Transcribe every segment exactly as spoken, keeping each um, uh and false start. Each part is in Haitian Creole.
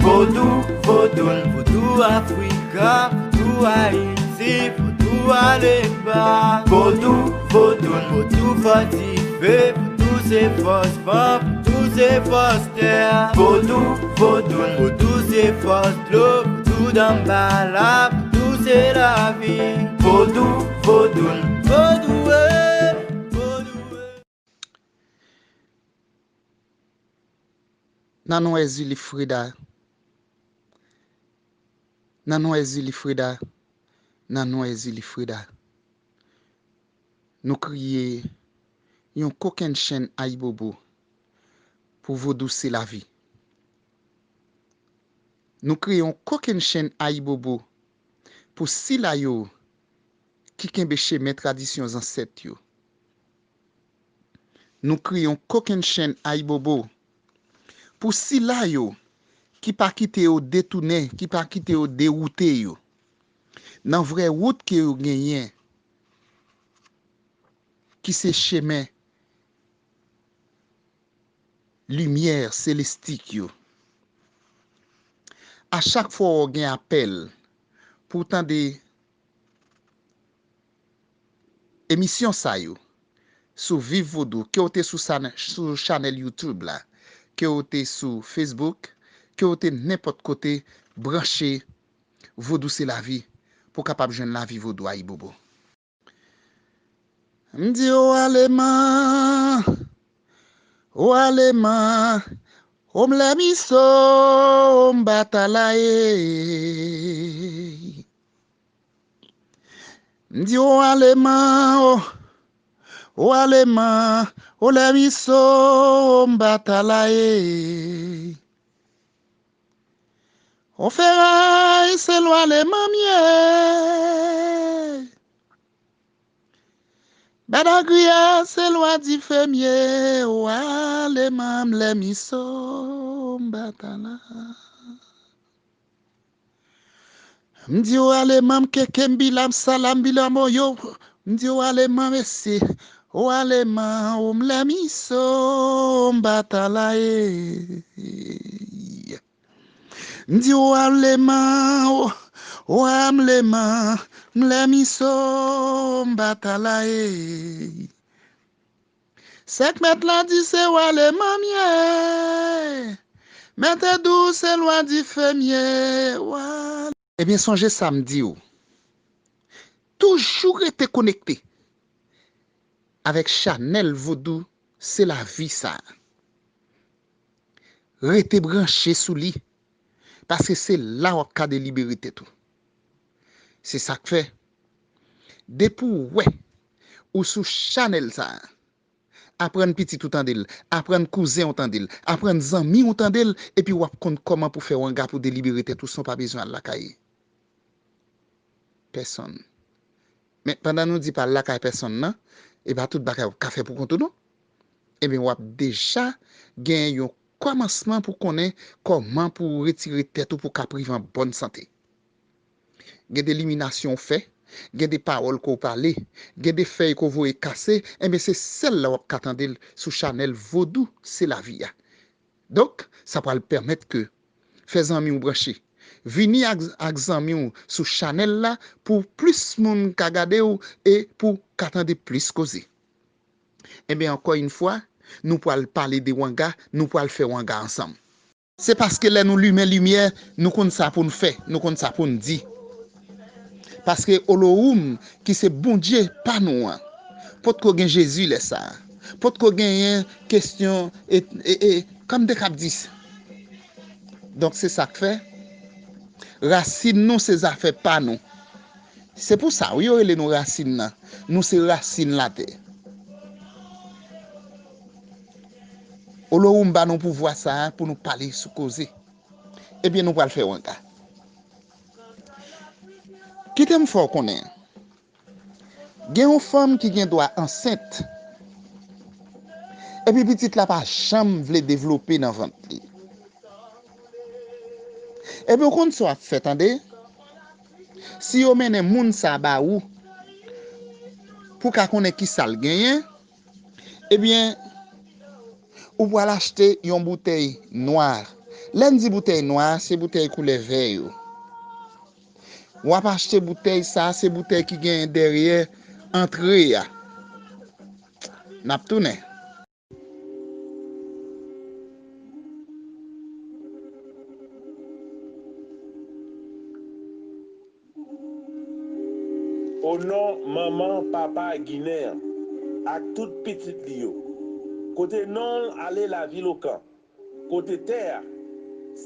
Vodou, vodoun, vodou Afrika, vodou Ayiti, vodou Alemba. Vodou, vodoun, vodou fòs dife, vodou se fòs van, vodou se fòs tè. Vodou, vodoun, vodou se fòs dlo, vodou danbala, vodou se lavi. Vodou, vodoun, vodou, eh, vodou, eh. Nan non Èzili Freda. Nan non Èzili Freda. Nan non Èzili Freda. Nou kriye yon kokennchenn ayibobo pou Vodou se lavi. Nou kriye yon kokennchenn ayibobo pou sila yo ki kenbe chemen tradisyon zansèt yo. Nou kriye yon kokennchenn ayibobo pou sila yo ki pa kite yo detounen, ki pa kite yo dewoute yo nan vrè wout ke yo genyen, ki se chemen limyè selestik yo. A chak fwa w gen apèl pou w tande emisyon sa yo sou Viv Vodou, ke w te sou sa-, sou chanèl YouTube la, ke w te sou Facebook, ke w te nenpòt kote, branche Vodou se lavi pou w kapab jwenn lavi vodou ayibobo. M di w aleman, w aleman, o m lè miso, o m batalaye. M di w aleman, o, o aleman, o lè miso, o m batalaye. O feray se lwa aleman m ye. Badagri a se lwa dife m ye, o aleman m lè miso m batala. M di o aleman m keke m bila m sala m bila m oyo. M di o aleman mesye, o aleman o m lè miso m batala e. M di w aleman, w aleman, m lè miso m batalaye. Sèk mèt la di se w aleman m ye. Mèt e dou se lwa dife m ye. W ale. Ebyen, sonje sa m di w. Toujou rete konekte avèk chanèl Vodou se lavi sa a. Rete branche sou li, paske se la w ap ka delibere tèt ou. Se sa k fè, depi w wè ou sou chanèl sa a, aprann pitit ou tande l, aprann kouzen w tande l, aprann zanmi w tande l, epi w ap konn kòman pou fè wanga pou delibere tèt ou san w pa bezwen al lakay pèsonn. Men pandan nou di pa al lakay pèsonn nan, e pa tout bagay w ka fè pou kont ou non. Ebyen, w ap deja gen yon kòmansman pou konnen kòman pou w retire tèt ou pou w ka prive an bòn sante. Gen de liminasyon w fè, gen de pawòl ke w pale, gen de fèy ke w voye kase, enben se sèl la w ap ka tande l sou chanèl Vodou se lavi a. Donk, sa pral pèmèt ke fè zanmi w branche. Vini ak, ak zanmi w sou chanèl la pou plis moun ka gade w e pou ka tande plis koze. Enben, ankò yon fwa, nou pral pale de wanga, nou pral fè wanga ansanm. Se paske lè nou limen limyè, nou konn sa pou n fè, nou konn sa pou n di. Paske Olohoum, ki se Bondye pa nou an, potko gen Jezi lè sa a. Potko genyen kesyon, e, e, e, kòm de k ap di s-, donk, se sa k fè, rasin nou se zafè pa nou. Se pou sa, wi, yo rele nou rasin nan. Nou se rasin latè. Olohoum ba nou pouvwa sa a pou nou pale sou koze. Ebyen, nou pral fè wanga. Kite m fè w konnen. Gen yon fanm ki gen dwa ansent. Epi pitit la pa janm vle devlope nan vant li. Epi w konn sa w ap fè, tande? Si yo mennen moun sa ba ou, pou w ka konnen ki sa l genyen, ebyen, ou pral achte yon boutèy nwa. Lè n di boutèy nwa, se boutèy koulè vè yo. W ap achte boutèy sa, se boutèy ki genyen dèyè antre a. N ap tounen. O non manman, papa Ginen an, ak tout pitit li yo. Kote non l ale lavil Okan. Kote tè a,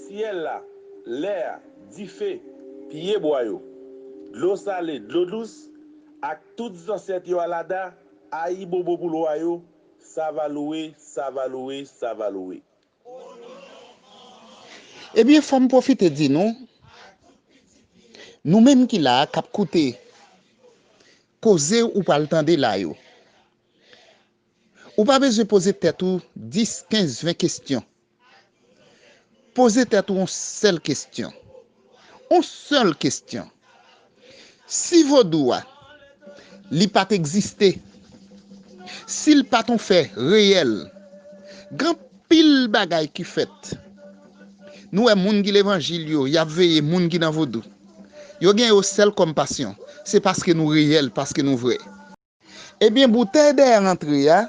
syèl la, lè a, dife, pyebwa yo, dlo sale, dlo dous, ak tout zansèt yo alada, ayibobo pou lwa yo, sa va lwe, sa va lwe, sa va lwe. Ebyen, fò m pwofite di nou, nou menm ki la a, k ap koute koze ou pral tande la yo, ou pa bezwen poze tèt ou dis, kenz, ven kesyon. Poze tèt ou yon sèl kesyon. Yon sèl kesyon. Si vodou a, li pa t egziste, si l pa t yon fè reyèl, gen anpil bagay ki fèt. Nou wè moun ki levanjil yo, y ap veye moun ki nan vodou. Yo gen yo sèl kòm pasyon. Se paske nou reyèl, paske nou vrè. Ebyen, boutèy dèyè rantre a,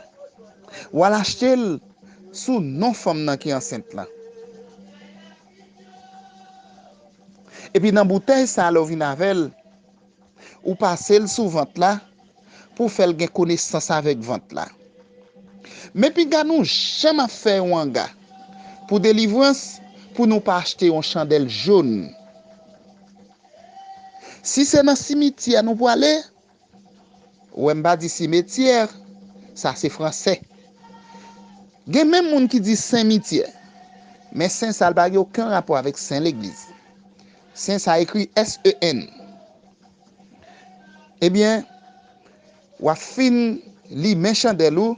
w al achte l sou non fanm nan ki ansent lan. Epi nan boutèy sa a, lè w vin avè l, ou pase l sou vant la pou w fè l gen konesans avèk vant la. Men piga nou janm ap fè yon anga pou delivrans pou nou pa achte yon chandèl jòn. Si se nan simityè nou pwale, ou wè m pa di simetyè, sa se fransè. Gen menm moun ki di senmityè, men sen sa l pa gen okenn rapò avèk sen legliz. Sen sa ekri S E N. Ebyen, w ap fin limen chandèl ou,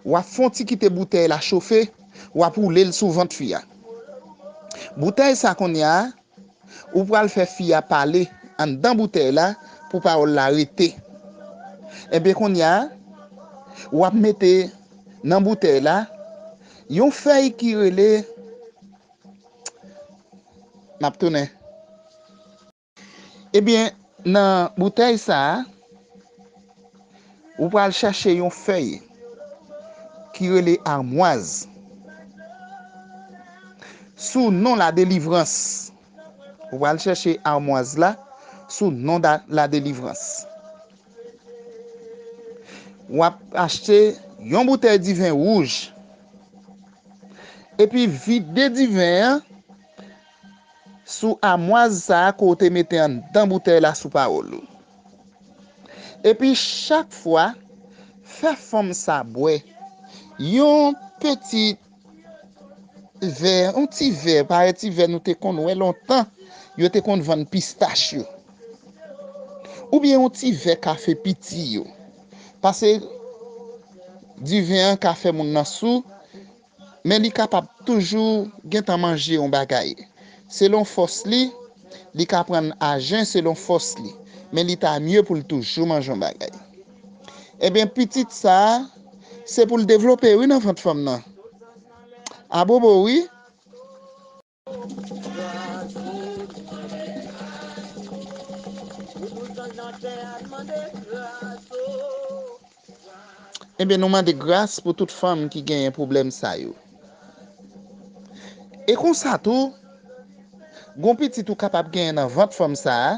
w ap fè yon ti kite boutèy la chofe, w ap woule l sou vant fi a. Boutèy sa kounye a, ou pral fè fi a pale anndan boutèy la pou pawòl la rete. Ebyen kounye a, w ap mete nan boutèy la yon fèy ki rele, m ap tounen. Ebyen, nan boutèy sa a, ou pral chèche yon fèy ki rele amwaz. Sou non ladelivrans. Ou pral chèche amwaz la sou non da ladelivrans. W ap achte yon boutèy diven wouj. Epi vide diven an sou amwaz sa a ke w te mete anndan boutèy la sou pawòl ou. Epi chak fwa, fè fanm sa bwè yon peti vè, yon ti vè, parèy ti vè nou te konn wè lontan, yo te konn vann pistach yo. Oubyen yon ti vè kafe piti yo. Paske diven an ka fè moun nan sou, men li kapab toujou gentan manje yon bagay. Selon fòs li, li ka pran ajen selon fòs li, men li ta mye pou l toujou manje yon bagay. Ebyen, pitit sa a, se pou l devlope wi nan vant fanm nan. Abobo wi. Ebyen, nou mande gras pou tout fanm ki genyen pwoblèm sa yo. E konsa tou, gon pitit ou kapab genyen nan vant fanm sa a.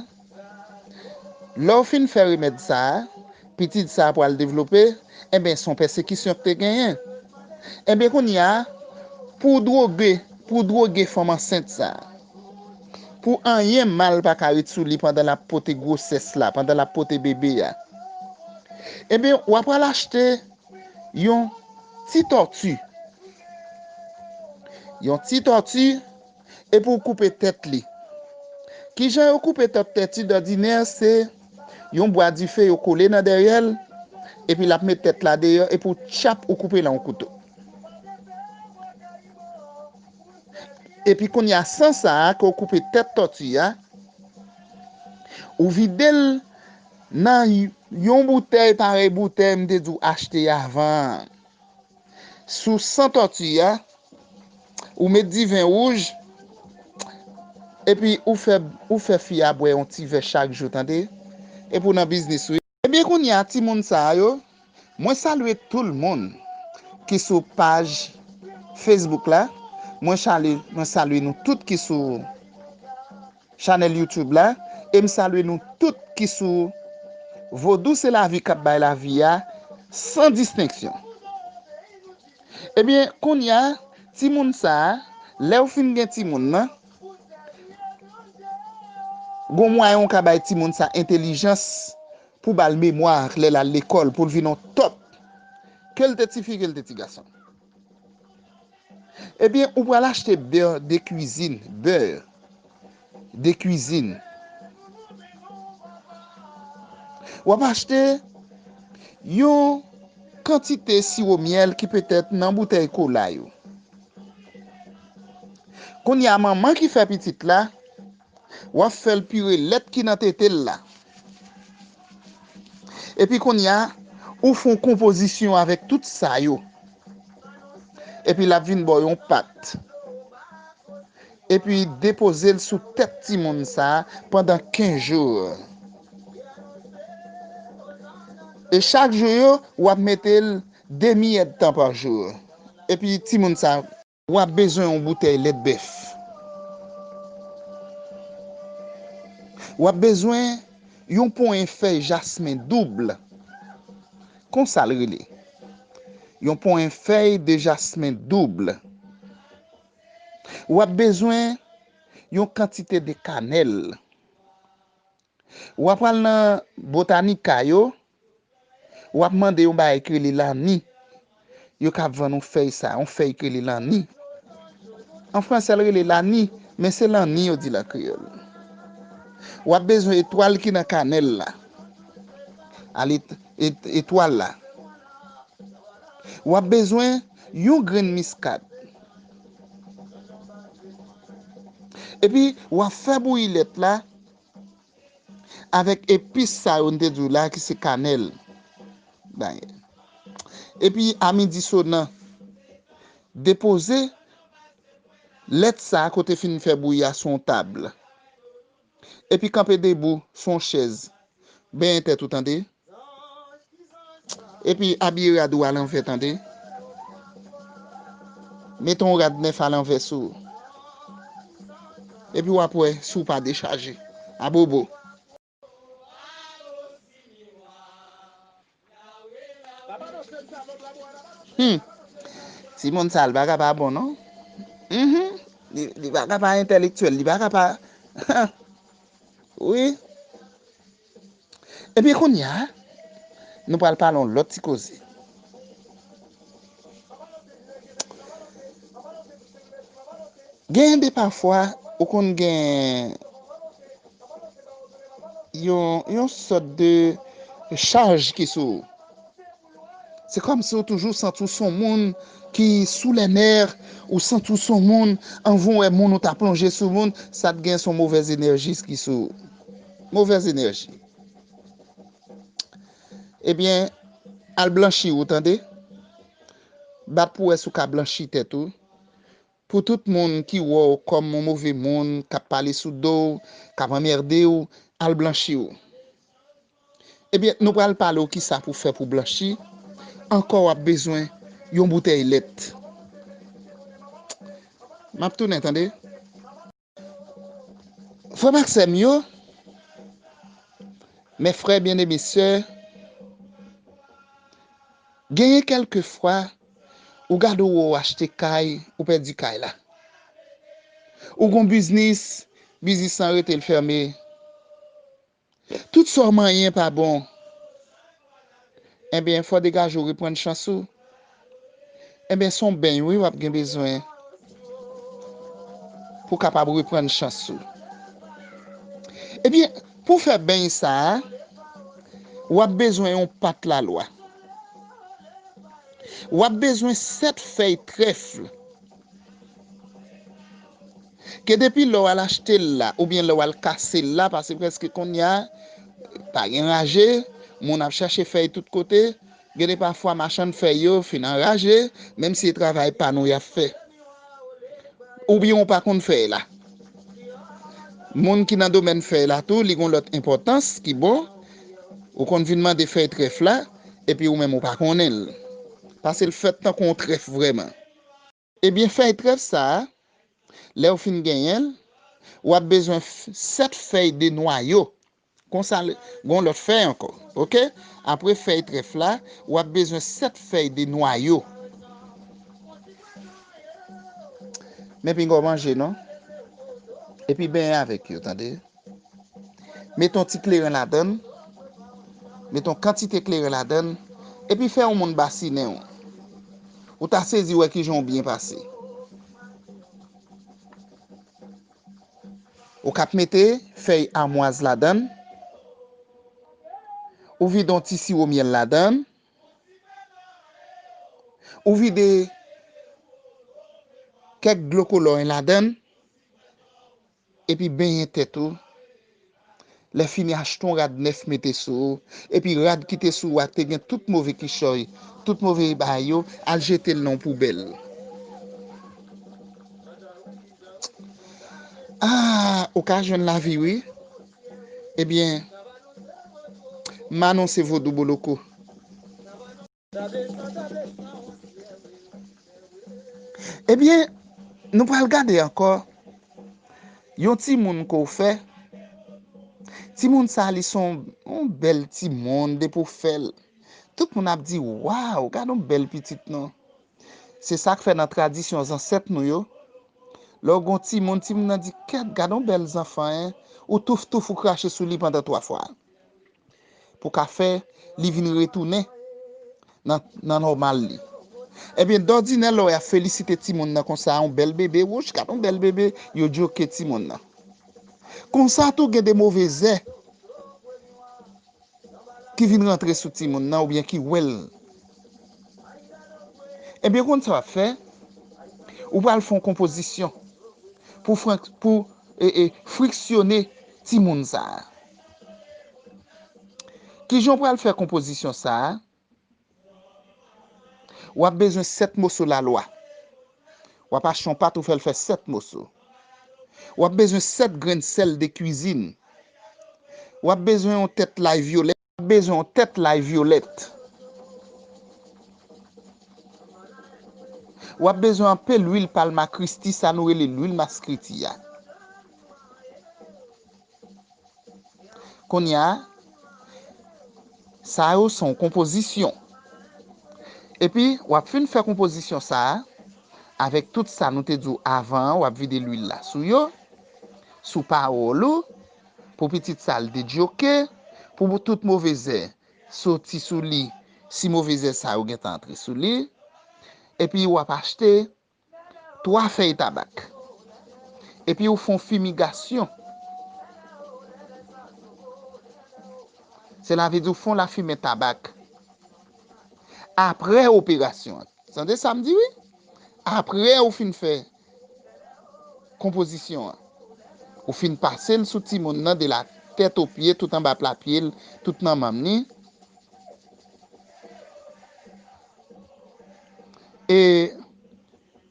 Lè w fin fè remèd sa a, pitit sa a pral devlope, enben, se yon pèsekisyon k te genyen. Enben, kounye a, pou w dwoge, pou w dwoge fanm ansent sa a, pou anyen mal pa ka ret sou li pandan l ap pote gwosès la, pandan l ap pote bebe a, enben, w ap al achte yon ti tòti. Yon ti tòti, epi w koupe tèt li. Kijan yo koupe tèt tòti dòdinè, se yon bwa dife yo kole nan dèyè l, epi l ap met tèt la deyò, epi w tchap, ou koupe l an yon kouto. Epi kounye a, san sa a, ke w koupe tèt tòti a, Ou vide l nan y- yon boutèy parèy boutèy m te di w achte avan an. Sou san tòti a, ou met diven wouj, epi ou fè, ou fè fi a bwè yon ti vè chak jou, tande? Epi w nan biznis, wi. Ebyen, kounye a, timoun sa a yo, mwen salye tout moun ki sou paj Facebook la. Mwen salye, mwen salye nou tout ki sou chanèl YouTube la, e m salye nou tout ki sou Vodou se lavi k ap bay lavi a, san distenksyon. Ebyen, kounye a, timoun sa a, lè w fin gen timoun nan, gon mwayen w ka bay timoun sa entelijans pou ba l memwa lè l al lekòl, pou l vin yon top, ke l te tifi, ke l te ti gason. Ebyen, ou pral achte bè de kwizin, bè de kwizin. W ap achte yon kantite siwo myèl ki petèt nan boutèy kola yo. Kounye a, manman ki fè pitit la, w ap fè l pire lèt ki nan tete l la. Epi kounye a, ou fè yon konpozisyon avèk tout sa yo. Epi l ap vin ba w yon pat. Epi depoze l sou tèt timoun sa a pandan kenz jou. E chak jou yo, w ap mete l demi èdtan pa jou. Epi timoun sa a, w ap bezwen yon boutèy lèt bèf. W ap bezwen yon ponyen fèy jasmen doub. Konsa l rele. Yon ponyen fèy de jasmen doub. W ap bezwen yon kantite de kanèl. W ap al nan botanika yo, w ap mande yon bagay ki rele lani. Yo ka vann yon fèy sa, yon fèy ki rele lani. An fransè, l rele lani, men se lani yo di l an kreyòl. W ap bezwen etwal ki nan kanèl la. Al et- et- etwal la. W ap bezwen yon grenn miskad. Epi, w ap fè bouyi lèt la avèk epis sa yo n te di w la, ki se kanèl. Epi, a midi sonan, depoze lèt sa a kote fin fè bouyi a sou yon tab. Epi, kanpe debou sou yon chèz. Benyen tèt ou, tande. Epi abiye rad ou alanvè, tande. Mete yon rad nèf alanvè sou ou. Epi w ap wè si w pa dechaje. Abobo. Hmm. Timoun sa, li pa ka pa bon, non. Mhm. Li, li pa ka pa entèlektyèl, li pa ka pa. Wi. Ebyen, kounye a, nou pral pale yon lòt ti koze. Genyen de pafwa, ou konn gen yon, yon sòt de chaj ki sou ou. Se kòmsi ou toujou santi w se yon moun ki sou lè nè, ou santi w se yon moun, anvan w wè moun ou ta plonje sou moun, sa t gen se yon movèz enèji ki sou ou. Movèz enèji. Ebyen, al blanchi ou, tande. Bat pou wè si w ka blanchi tèt ou. Pou tout moun ki wè w kòm yon move moun, k ap pale sou do w, k ap anmède w, al blanchi w. Ebyen, nou pral pale w kisa pou fè pou blanchi. Ankò, w ap bezwen yon boutèy lèt. M ap tounen, tande. Frè m ak sè m yo, mes frères bien-aimés, sè, genyen kèlkefwa, ou gade w wè w achte kay, ou pèdi kay la. Ou gon biznis, biznis lan rete l fèmen. Tout sa w manyen pa bon. Enben, fò w degaje w reprann chans ou. Enben, se yon beny, wi, w ap gen bezwen pou w kapab reprann chans ou. Ebyen, pou w fè beny sa a, w ap bezwen yon pat lalwa. W ap bezwen sèt fèy trèfl. Ke depi lè w al achte l la, oubyen lè w al kase l la, paske prèske kounye a, pa gen raje, moun ap chache fèy tout kote, gen de pafwa machann fèy yo fin anraje, menm si e travay pa nou y ap fè. Oubyen ou pa konn fèy la. Moun ki nan domèn fèy la tou, li gon lòt enpòtans ki bon. Ou konn vin mande fèy trèf la, epi ou menm ou pa konnen l. Paske l fèt tankou yon trèf vrèman. Ebyen, fèy trèf sa a, lè w fin genyen l, w ap bezwen f- sèt fèy de nwayo. Konsa, l- gon lòt fèy ankò. Oke? Apre fèy trèf la, w ap bezwen sèt fèy de nwayo. Men pinga w manje, non? Epi benyen avèk yo, tande? Mete yon ti kleren ladan l. Mete yon kantite kleren ladan l. Epi fè yon moun basinen w. Ou ta sezi wè kijan w byen pase. Ou ka mete fèy amwaz ladan l. Ou vide yon ti siwo myèl ladan l. Ou vide kèk dlo kolòy ladan l. Epi benyen tèt ou. Lè fini, achte yon rad nèf mete sou ou. Epi rad ki te sou ou a te gen tout move kichòy, tout move bagay yo, al jete l nan yon poubèl. Ah, ou ka jwenn lavi, wi. Ebyen, m anonse vodou boloko. Ebyen, nou pral gade ankò yon timoun ke w fè. Timoun sa, li se yon, yon bèl timoun, depi w fè l. Tout moun ap di, "Waw, gade yon bèl pitit non." Se sa k fè nan tradisyon zansèt nou yo, lè w gon timoun, timoun nan di, "Kèt, gade yon bèl zanfan, en." Ou touf touf, ou krache sou li pandan twa fwa. Pou ka fè li vin retounen nan, nan nòmal li. Ebyen, dòdinè, lè w ap felisite timoun nan konsa, yon bèl bebe, wouch, gade yon bèl bebe, yo djoke timoun nan. Konsa tou, gen de move zè ki vin rantre sou timoun nan oubyen ki wè l. Ebyen, konn sa w ap fè? Ou pral fè yon konpozisyon pou fran- pou, e, e, friksyone timoun sa a. Kijan w pral fè konpozisyon sa a? W ap bezwen sèt moso lalwa. W ap achte yon pat, ou fè l fè sèt moso. W ap bezwen sèt grenn sèl de kwizin. W ap bezwen yon tèt lay vyolèt. W ap bezwen yon tèt lay vyolèt. W ap bezwen anpe lwil palma kristi, sa nou rele lwil maskriti a. Kounye a, sa yo se yon konpozisyon. Epi, w ap fin fè konpozisyon sa a, avèk tout sa nou te di w avan an, w ap vide lwil la sou yo, sou pawòl ou, pou pitit sa l dejwoke, pou tout move zè soti sou li, si move zè sa yo gentan antre sou li. Epi, w ap achte twa fèy tabak. Epi ou fè yon fimigasyon. Sela vle di ou fè yon lafimen tabak apre operasyon an. Tande sa m di, wi? Apre ou fin fè konpozisyon an, ou fin pase l sou timoun nan de la tèt o pye, tout anba pla pye l, tout nan manm li. E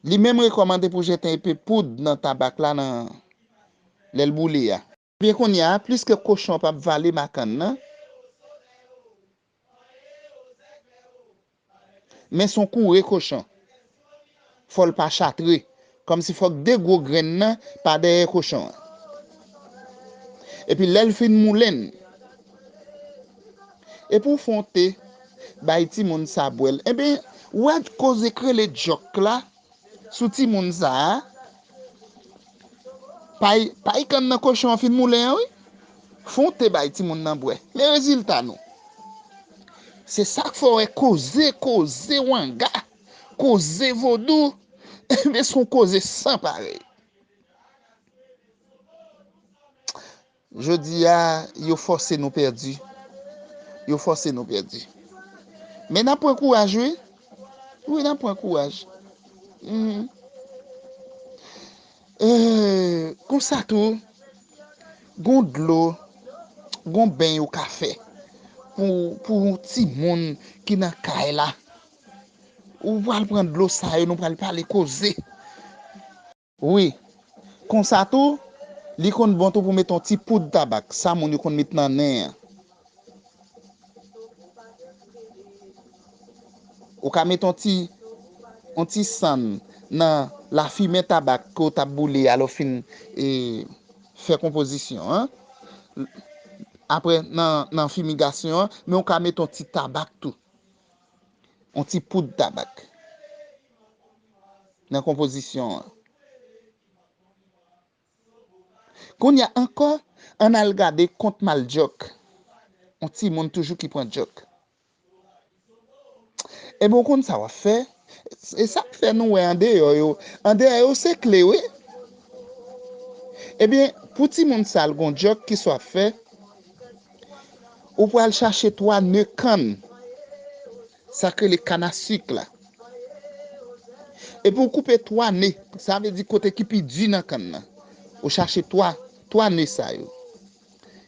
Li menm rekòmande pou jete enpe poud nan tabak la nan lè l boule a. Ebyen kounye a, pliske kochon an p ap vale makann nan, men se yon koure kochon. Fò l pa chatre, kòmsi fòk de gwo grenn nan pa dèyè kochon an. Epi lè l fin moulen l, epi w fè yon te bay timoun sa bwè l. Ebyen, ou wè koze k rele djòk la, sou timoun sa a, pay, pay kann nan kochon an fin moulen an, wi. Fè yon te bay timoun nan bwè. Men rezilta nou. Se sa k fè w wè koze, koze wanga, koze vodou, men se yon koze san parèy. Jodi a, yo fòse nou pèdi. Yo fòse nou pèdi. Men n ap pran kouraj, wi. Wi, n ap pran kouraj. Mhm. Eh, Konsa tou, gon dlo, gon beny ou ka fè pou, pou timoun ki nan kay la. Ou pral pran dlo sa yo, nou pral pale koze. Wi. Konsa tou, li konn bon tou pou mete yon ti poud tabak, sa moun yo konn met nan nen an. Ou ka met yon ti, yon ti sann nan lafimen tabak ke w t ap boule a lè w fin, e, fè konpozisyon an. Apre, nan, nan fimigasyon an, men w ka met yon ti tabak tou. Yon ti poud tabak nan konpozisyon an. Kounye a ankò, ann al gade kont Maldjòk. Yon timoun toujou ki pran djòk. Ebyen, w konn sa w ap fè? E sa k fè nou wè andeyò yo. Andeyò yo se kle, wi. Ebyen, pou timoun sa l gon djòk, kisa w ap fè? Ou pral chache twa ne kann. Sa k rele kann a sik la. Epi w koupe twa ne, sa vle di kote ki pi di nan kann nan. Ou chache twa, twa ne sa yo.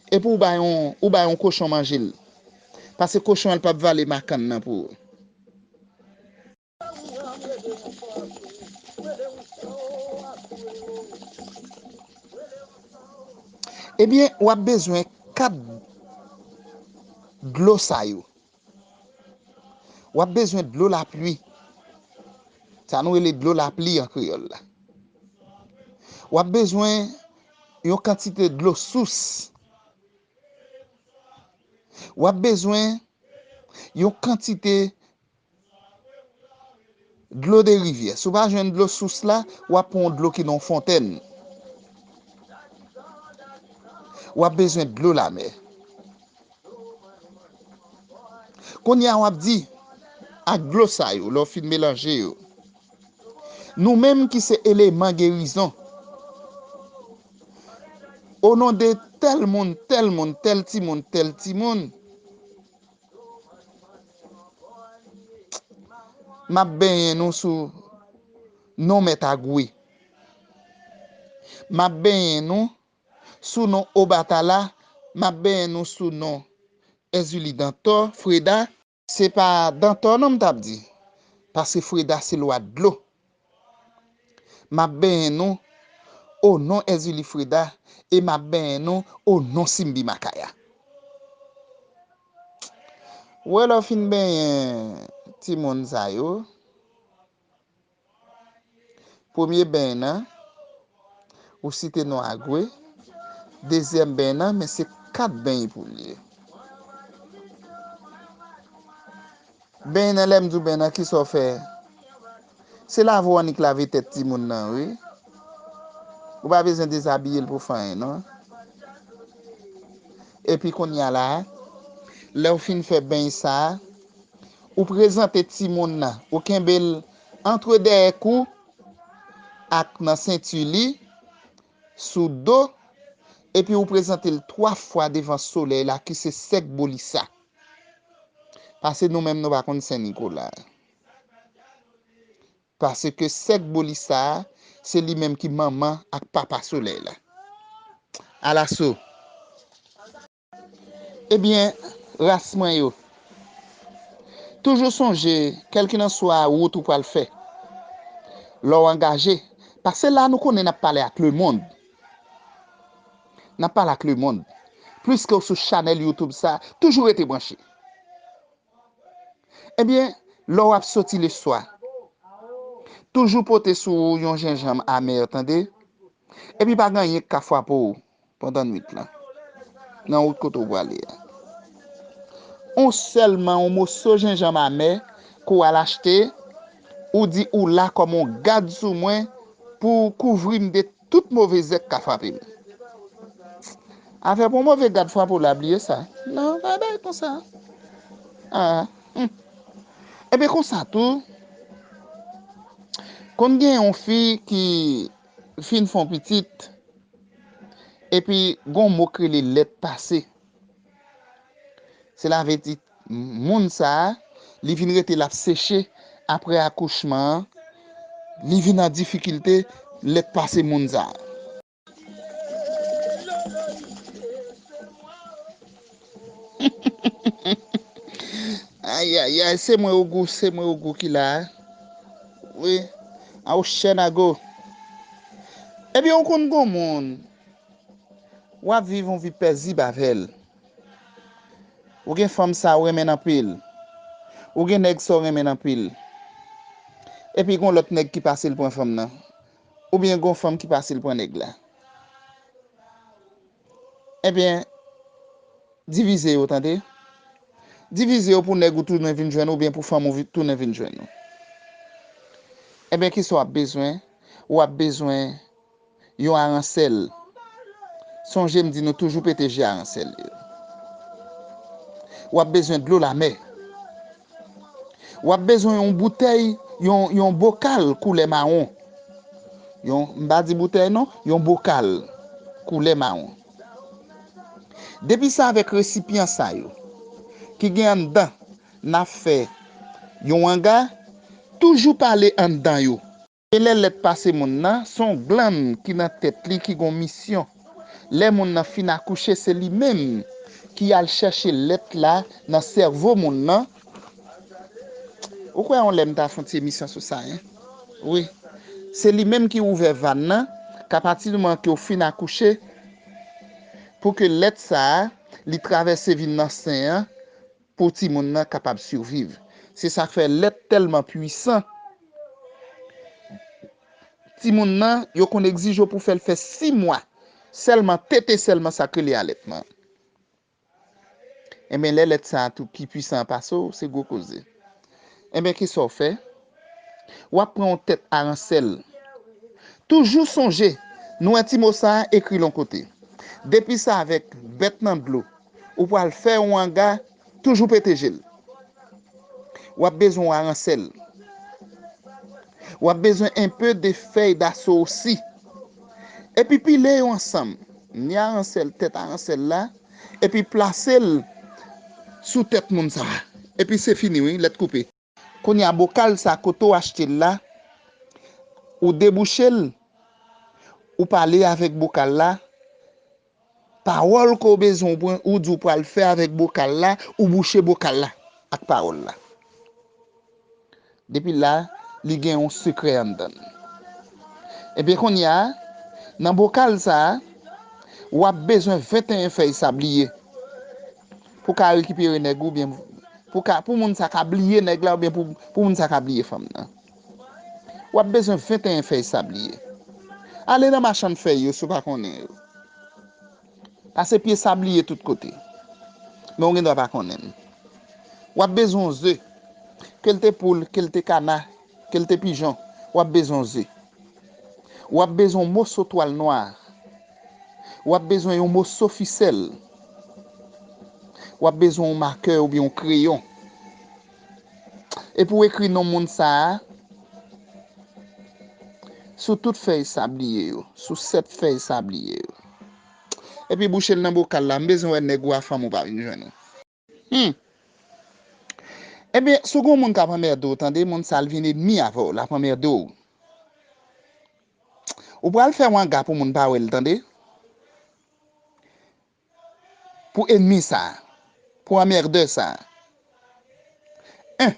Epi w bay yon, ou bay yon kochon manje l. Paske kochon an l p ap vale makann nan pou ou. Ebyen, w ap bezwen kat dlo sa yo. W ap bezwen dlo lapli. Sa nou rele dlo lapli an kreyòl la. W ap bezwen yon kantite dlo sous. W ap bezwen yon kantite dlo de rivyè. Si w pa jwenn dlo sous la, w ap pran yon dlo ki nan yon fontèn. W ap bezwen dlo lamè. Kounye a w ap di, ak dlo sa yo, lè w fin melanje yo, nou menm ki se eleman gerizon, o non de tèl moun, tèl moun, tèl timoun, tèl timoun, m ap benyen nou sou non Mèt Agwe. M ap benyen nou sou non Obatala, m ap benyen nou sou non Èzili Dantò, Freda. Se pa Dantò non m t ap di, paske Freda se lwa dlo. M ap benyen nou o non Èzili Freda e m ap benyen nou o non Simbi Makaya. Ou wè lè w fin benyen timoun sa yo, premye beny nan, ou site non Agwe. Dezyèm beny nan, men se kat beny pou l ye. Beny nan, lè m di w beny nan, kisa w fè? Se lave w annik lave tèt timoun nan, wi. Ou pa bezwen dezabiye l pou fè anyen, non. Epi kounye a la, lè w fin fè beny sa a, ou prezante timoun nan, ou kenbe l antre dèyè kou ak nan senti li, sou do, epi ou prezante l twa fwa devan solèy la ki se Sèk Bolisa. Paske nou menm nou pa konn Sen Nikola. Paske Sèk Bolisa a, se li menm ki manman ak papa solèy la. Alaso. Ebyen, ras mwen yo, toujou sonje, kèlkelanswa wout ou pral fè, lè w angaje, paske la nou konnen n ap pale ak lemonn. N ap pale ak lemonn. Pliske w sou chanèl YouTube sa, toujou rete branche. Ebyen, lè w ap soti leswa, toujou pote sou ou yon jenjanm amè, tande? Epi pa gen anyen k ka frape w pandan nwit lan, nan wout kote w prale a. On sèlman, on moso jenjanm amè ke w al achte, ou di ou la kòm on gad sou mwen pou kouvri m de tout move zèk k ka frape m. Afè pou move gad frape w la, bliye sa. Non, pa bay konsa. Ah, hmm. Ebyen konsa tou, konn gen yon fi ki fin fè yon pitit, epi gon mo k rele lèt pase. Sela vle di, moun sa a, li vin rete l ap seche apre akouchman an, li vin an difikilte, lèt pase moun sa a. Ayayay, se mwen Ogou, se mwen Ogou ki la a. Wi, a Oceanago. Ebyen, ou konn gon moun, w ap viv yon vi pèzib avè l. Ou gen fanm sa ou renmen anpil. Ou gen nèg sa ou renmen anpil. Epi gon lòt nèg ki pase l pran fanm nan. Oubyen gon fanm ki pase l pran nèg la. Ebyen, divize yo, tande. Divize yo pou nèg ou tounen vin jwenn ou, oubyen pou fanm ou vi-, tounen vin jwenn ou. Ebyen, kisa w ap bezwen? W ap bezwen yon aransèl. Sonje m di nou toujou pete je aransèl yo. W ap bezwen dlo lamè. W ap bezwen yon boutèy, yon, yon bokal koulè mawon. Yon, m pa di boutèy non, yon bokal koulè mawon. Depi se avèk resipyan sa yo ki gen anndan n ap fè yon wanga, toujou pale anndan yo. E lè lèt pase moun nan, se yon glann ki nan tèt li ki gon misyon. Lè moun nan fin akouche, se li menm ki al chèche lèt la nan sèvo moun nan. Ou kwè yon lè m ta fè yon ti emisyon sou sa, en? Wi. Se li menm ki ouvè vàn nan, k apati di moman ke w fin akouche, pou ke lèt sa a, li travèse vin nan sen an, pou timoun nan kapab siviv. Se sa k fè lèt tèlman pwisan. Timoun nan, yo konn egzije w pou fè l fè sis mwa. Sèlman, tete sèlman sa k rele alètman. Enben, lè lèt sa a tou ki pwisan an pase w, se gwo koze. Enben, kisa w fè? W ap pran yon tèt aransèl. Toujou sonje, nou wè ti mo sa a, ekri l yon kote. Depi se avèk bèt nan dlo, ou pral fè yon wanga, toujou pete je l. W ap bezwen yon aransèl. W ap bezwen enpe de fèy daso osi. Epi pile yo ansanm. Ni aransèl, tèt aransèl la, epi plase l sou tèt moun sa a. Epi se fini wi, lèt koupe. Kounye a bokal sa kote w achte l la, ou debouche l, ou pale avèk bokal la, pawòl ke w bezwen ou pran, ou di w pral fè avèk bokal la, ou bouche bokal la ak pawòl la. Depi la, li gen yon sekrè anndan l. Ebyen kounye a, nan bokal sa a, w ap bezwen venteyen fèy sabliye pou ka rekipere nèg ou byen, pou ka, pou moun sa ka bliye nèg la oubyen pou, pou moun sa ka bliye fanm nan. W ap bezwen venteyen fèy sabliye. Ale nan machann fèy yo si w pa konnen yo. Pase pye sabliye tout kote. Men w gen dwa pa konnen l. W ap bezwen yon ze. Ke l te poul, ke l te kana, ke l te pijon, w ap bezwen yon ze. W ap bezwen yon moso twal nwa. W ap bezwen yon moso fisèl. W ap bezwen yon makè oubyen yon kreyon. Epi w ekri non moun sa a sou tout fèy sabliye yo, sou sèt fèy sabliye yo. Epi bouche l nan bokal la, m bezwen wè nèg ou a fanm ou pa vin jwenn ou. Hmm. Ebyen, si w gen yon moun k ap anmède w, tande, moun sa a l vin ènmi avè w, l ap anmède w. Ou pral fè wanga pou moun pa wè l, tande. Pou ènmi sa a, pou anmèdè sa a. En,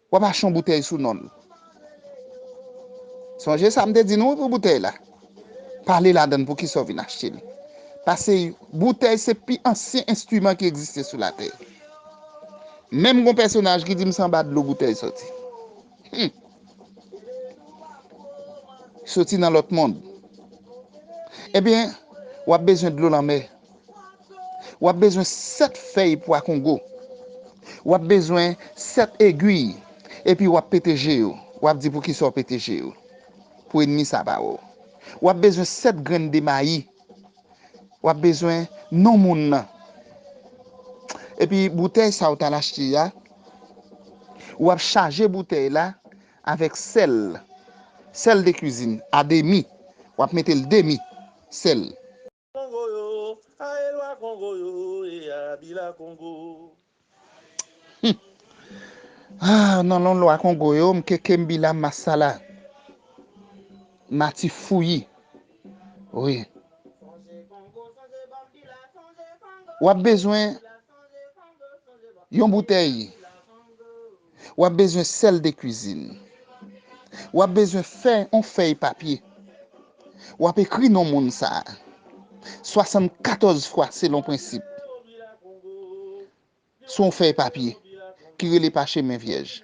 w ap achte yon boutèy sou non l. Sonje sa m te di nou wi pou boutèy la. Pale ladan l poukisa w vin achte l. Paske boutèy se pi ansyen enstriman ki egziste sou latè. Menm gon pèsonaj ki di m se anba dlo boutèy soti. Hmm. Soti nan lòt mond. Ebyen, w ap bezwen dlo lanmè. W ap bezwen sèt fèy pwa kongo. W ap bezwen sèt egiy. Epi w ap pete je yo. W ap di poukisa w pete je yo. Pou ènmi sa pa wè w. W ap bezwen sèt grenn de mayi. W ap bezwen non moun nan. Epi boutèy sa w t al achte a, w ap chaje boutèy la avèk sèl, sèl de kwizin, a demi. W ap mete l demi sèl. Kongo yo, aye lwa Kongo yo, e a bila Kongo. Hmm. Ah, nan non lwa Kongo yo, m keke m bila masala. Mati fouyi. Wi. W ap bezwen yon boutèy, w ap bezwen sèl de kwizin. W ap bezwen fè yon fèy papye. W ap ekri non moun sa a swasannkatòz fwa selon prensip sou yon fèy papye ki rele pachemen vyèj.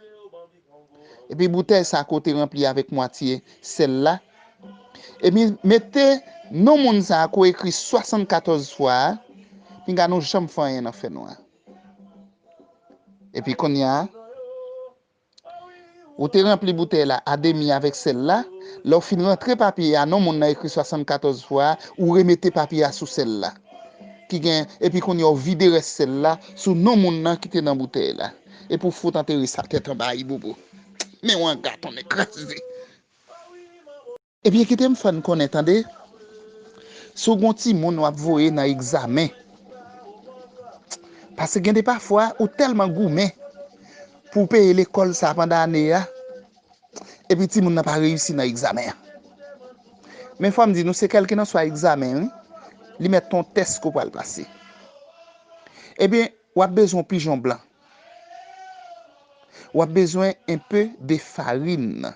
Epi boutèy sa a ke w te ranpli avèk mwatye sèl la, epi mete non moun sa a ke w ekri swasannkatòz fwa a, pinga nou janm fè anyen nan fè nwa. Epi kounye a, ou te ranpli boutèy la a demi avèk sèl la. Lè w fin rantre papye a, non moun nan ekri swasannkatòz fwa a, ou remete papye a sou sèl la. Ki gen, epi kounye a, ou vide rès sèl la sou non moun nan ki te nan boutèy la. Epi w fout antere sa tèt anba ayibobo. Men wanga tonnè kraze. Ebyen, kite m fè n konnen, tande. Si w gen yon timoun w ap voye nan egzamen, paske gen de pafwa, ou tèlman goumen pou w peye lekòl sa pandan ane a, epi timoun nan pa reyisi nan egzamen an. Men fò m di nou, se kèlkelanswa egzamen, wi, li mèt yon tès ke w pral pase. Ebyen, w ap bezwen yon pijon blan. W ap bezwen un peu de farine.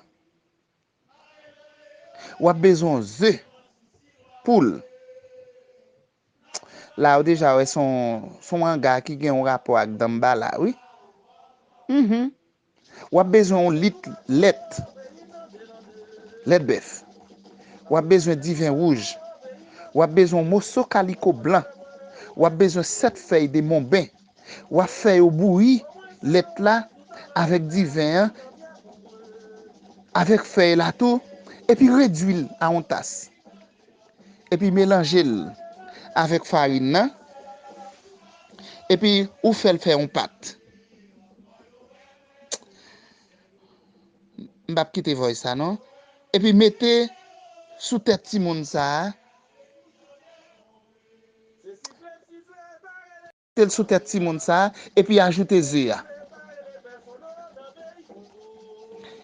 W ap bezwen yon ze poul. La, ou deja wè se yon, se yon wanga ki gen yon rapò ak Danmbala, wi. Mhm. W ap bezwen yon lit lèt, lèt bèf. W ap bezwen diven wouj. W ap bezwen yon moso kaliko blan. W ap bezwen sèt fèy de monben. W ap fè yo bouyi lèt la avèk diven an, avèk fèy la tou, epi redwi l a yon tas. Epi melanje l avèk farin nan, epi ou fè l fè yon pat. M p ap kite voice sa non. Epi mete sou tèt timoun sa a, mete l sou tèt timoun sa a, epi ajoute ze a.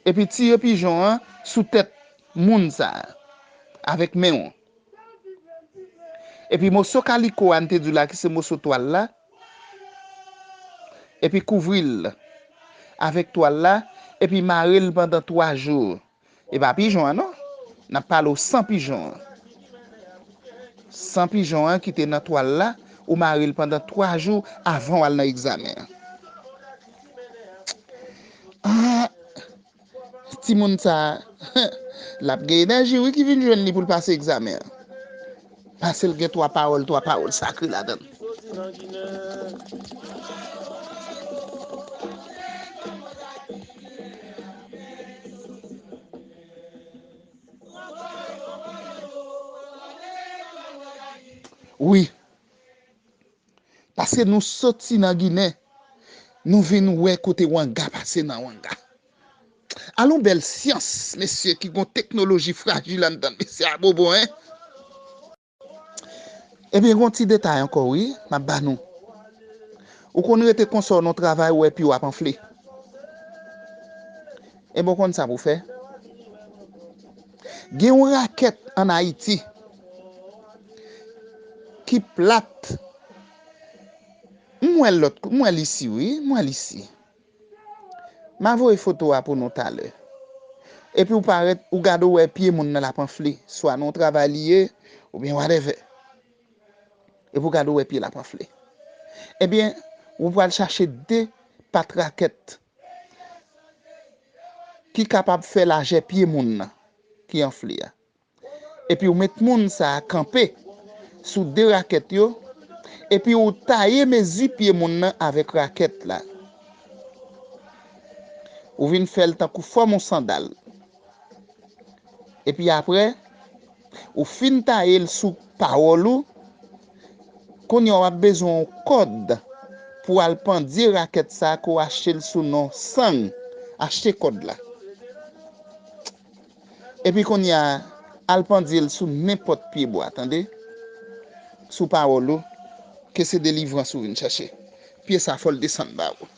Epi tire pijon an sou tèt moun sa a, avèk men w. Epi moso kaliko a n te di w la, ki se moso twal la, epi kouvri l avèk twal la, epi mare l pandan twa jou. E pa pijon an non. N ap pale w san pijon an. San pijon an ki te nan twal la, ou mare l pandan twa jou avan w al nan egzamen an. Ah, timoun sa a, l ap gen enèji wi ki vin jwenn li pou l pase egzamen an. Paske l gen twa pawòl, twa pawòl sakre ladan l. Wi. Paske nou soti nan Ginen, nou vin wè kote wanga pase nan wanga. Alon bèl syans, mesye, ki gon teknoloji frajil anndan l, mesye a bobo, en. Ebyen, gon ti detay ankò, wi, m ap ba nou. Ou konn rete konsa w nan travay, ou wè pye w ap anfle. Ebyen, w konn sa pou w fè. Gen yon rakèt ann Ayiti ki plat. M wè l lòt, m wè l isi, wi, m wè l isi. M a voye foto a pou nou talè. Epi ou parèt, ou gade ou wè pye moun nan l ap anfle. Swa nan yon travay li ye, oubyen whatever. Epi ou gade ou wè pye l ap anfle. Ebyen, ou pral chache de pat rakèt ki kapab fè lajè pye moun nan ki anfle a. Epi ou met moun sa a kanpe sou de rakèt yo, epi ou taye mezi pye moun nan avèk rakèt la. Ou vin fè l tankou fòm yon sandal. Epi apre, ou fin taye l sou pawòl ou, kounye a w ap bezwen yon kòd pou w al pandye rakèt sa a ke w achte l sou non Sang. Achte kòd la. Epi kounye a, al pandye l sou nenpòt pyebwa, tande? Sou pawòl ou, ke se delivrans ou vin chache. Pye sa fò l desann ba ou.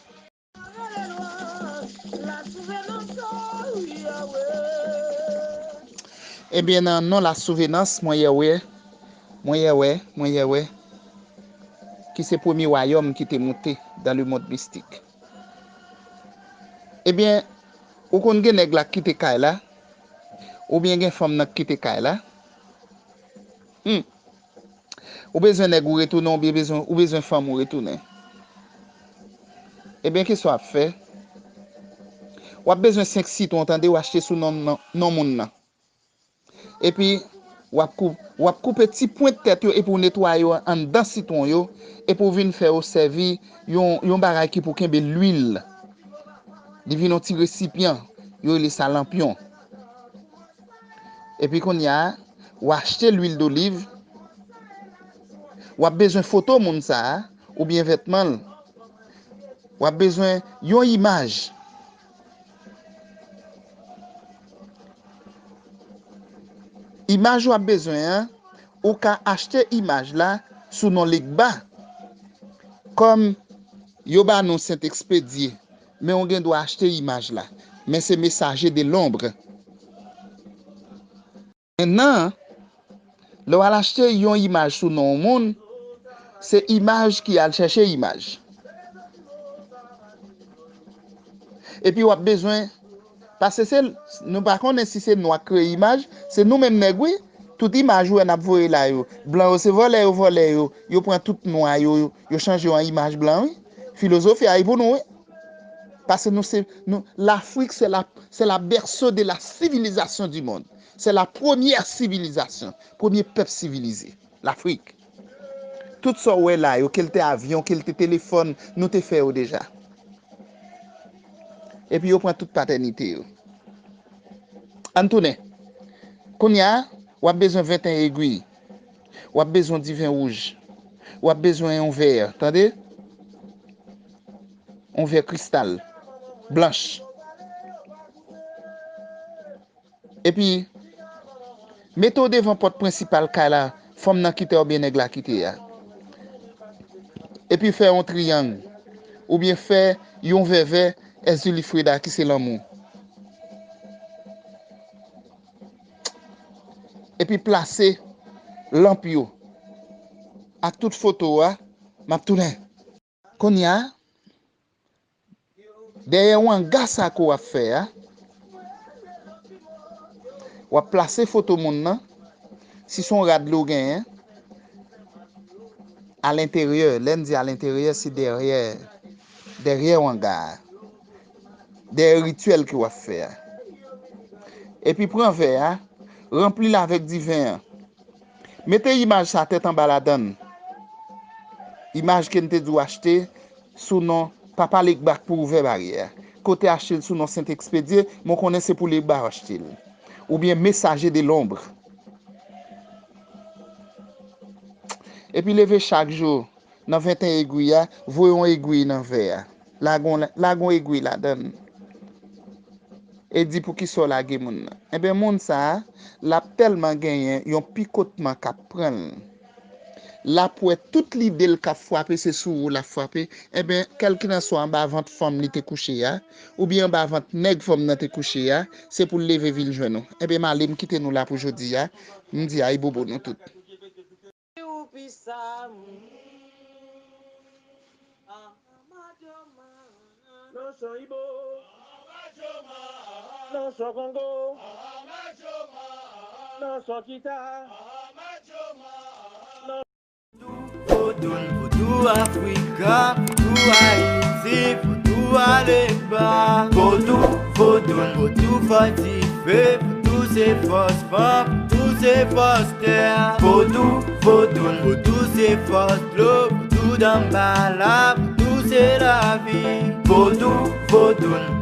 Ebyen, nan non Lasouvenans, mwen Yahweh, mwen Yahweh, mwen Yahweh, ki se premye wayòm ki te moute. dans le monde mystique. Ebyen, ou konn gen nèg la k kite kay la, oubyen gen fanm nan k kite kay la. Hmm. Ou bezwen nèg ou retounen, oubyen bezwen, ou bezwen fanm ou retounen. Ebyen, kisa w ap fè? W ap bezwen senk sitwon, tande, w achte sou non, non, non moun nan. Epi, w ap kou-, w ap koupe ti pwent tèt yo epi w netwaye yo anndan sitwon yo, epi w vin fè yo sèvi yon, yon bagay ki pou kenbe lwil. Li vin yon ti resipyan, yo rele sa lanpyon. Epi kounye a, w achte lwil doliv, w ap bezwen foto moun sa a, oubyen vètman l. W ap bezwen yon imaj. Imaj w ap bezwen an, ou ka achte imaj la sou non Legba. Kòm yo ba nou Sentespedye, men ou gen dwa achte imaj la. Men se Messager de l'ombre. Mentnan, lè w al achte yon imaj sou non yon moun, se imaj ki al chèche imaj. Epi w ap bezwen, paske se, nou pa konnen si se nwa k kreye imaj, se nou menm nèg wi. Tout imaj ou wè n ap voye la yo, blan yo se vòlè yo vòlè yo, yo pran tout nwa yo, yo, yo chanje yo an imaj blan wi. Filozofi a e pou nou wi. Paske nou se, nou, Lafrik se la, c'est la berceau de la civilisation du monde. C'est la première civilisation, premye pèp sivilize, Lafrik. Tout sa w wè la yo, ke l te avyon, ke l te telefòn, nou te fè yo deja. Epi yo pran tout patènite yo. Ann tounen. Kounye a, w ap bezwen venteyen egwi. W ap bezwen diven wouj. W ap bezwen yon vè, tande? Yon vè kristal blanch. Epi, mete w devan pòt prensipal kay la, fanm nan kite oubyen nèg la kite a. Epi fè yon triyang, oubyen fè yon vèvè, Ezili Freda ki se lanmou. Epi plase lanp yo ak tout foto a, m ap tounen. Kounye a, dèyè wanga sa ke w ap fè a, w ap plase foto moun nan, si se yon rad li w genyen, alenteryè, lè m di alenteryè, se dèyè, dèyè wanga a, dèyè rityèl ke w ap fè a. Epi pran vè a, ranpli l avèk diven an. Mete imaj sa tèt anba ladan l. Imaj ke n te di w achte sou non Papa Legba k pou ouvè baryè a. Ke w te achte l sou non Sentespedye, men w konnen se pou Legba w achte l. Oubyen Messager de l'ombre. Epi leve chak jou, nan venteyen egwi a, voye yon egwi nan vè a. Lage yon, lage yon egwi ladan l. E di poukisa w lage moun nan. Enben, moun sa a, l ap tèlman genyen yon pikotman k ap pran l. L ap wè tout lide l k ap frape, se sou ou l ap frape. Enben, kèlkelanswa anba vant fanm li te kouche a, oubyen anba vant nèg fanm nan te kouche a, se pou l leve vin jwenn ou. Enben, m ale, m kite nou la pou jodi a. M di ayibobo nou tout. Ou pi sa moun. Nan chan ibo. Nan chan kongo. Nan chan kita. Vodun, vodou Afrika, vodou Ayiti, vodou Alegba. Vodou, vodun, vodou fòtife, vodou se fòs fanm, vodou se fòs tè. Vodou, vodun, vodou se fòs dlo, vodou danbala, vodou se lavi. Vodou, vodun,